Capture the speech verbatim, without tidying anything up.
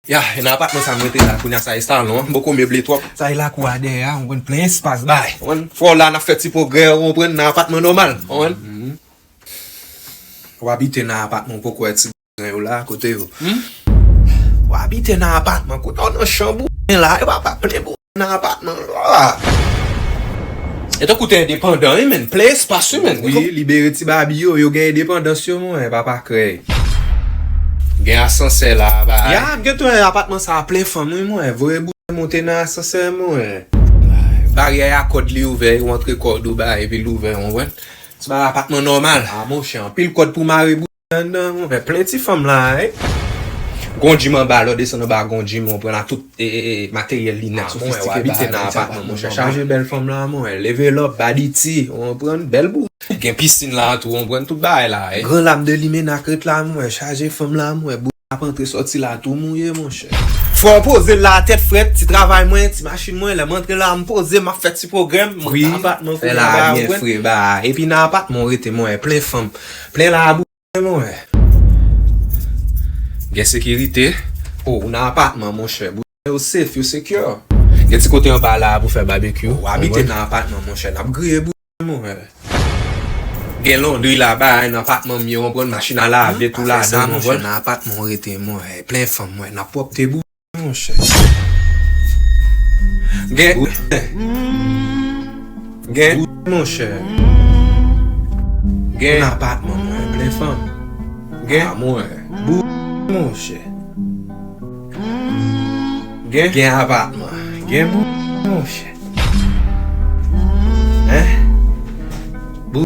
Ya, e nan apatman sa m rete la, kounye a sa e salon an, m poko meble twòp. Sa e lakou a dèyè a, ou konprann, plen espas bay. Ou konprann, fò la n ap fè ti pwogrè, ou konprann, nan apatman nòmal, ou konprann. W abite nan apatman, ou poko wè ti bouzen yo la, kote yo? W abite nan apatman, kote w nan chanm ou, men la, e pa, pa plen bouzen nan apatman, ah. E tankou te endepandan, wi, men, plen espas, wi, men. Wi, libere ti babi yo, yo gen endepandans yo, mwen, papa krèy. Gen asansè la, ba. Ya, gen tou, apatman sa plen fanm, wi, mwen, voye bouzen monte nan asansè, mwen. Baryè a kòd li ouvè, ou antre kòd ou ba, epi l ouvè, ou konprann? Se pa apatman nòmal. Ah, monchè, anpil kòd pou mare bouzen anndan, monchè, plen ti fanm la, wi. Gon gym anba, lè w desann anba, gon gym, ou konprann, a tout e, e, e, materyèl li nèt, sofistike, bagay nan apatman, monchè. Chaje bèl fanm la, mwen, level up, body T, ou konprann, bèl bouzen. Gen pisin la tou, ou konprann, tout bagay la, wi. Gran lam de limenak ret la, mwen, chaje fanm la, mwen, bouzen ap antre sòti la, tou mouye, monchè. Fò w poze l la, tèt frèt, ti travay mwen, ti machin mwen, lè m antre la, m poze, m ap fè ti pwogrè m, m antre apatman, fè la byen fre, ba. Epi nan apatman w rete, mwen, plen fanm, plen labou. Mwen. Gen sekirite. Oh, ou nan apatman, monchè. Bouzen yo safe, yo secure. Gen ti kote anba la pou fè babekyou. Ou abite nan apatman, monchè. N ap griye bouzen, mwen. Gen londri la, bay nan apatman m yo, ou konprann, machin a lave tou ladan, ou konprann. Nan apatman w rete, mwen. Plen fanm, mwen. N ap pwòpte bouzen. Monchè. Gen. Gen. Monchè. Gen. Nan apatman mwen, plen fanm. Gen. Ah, mwen. Bou. Monchè. Gen. Gen apatman. Gen bou. Monchè. Hein? Bou.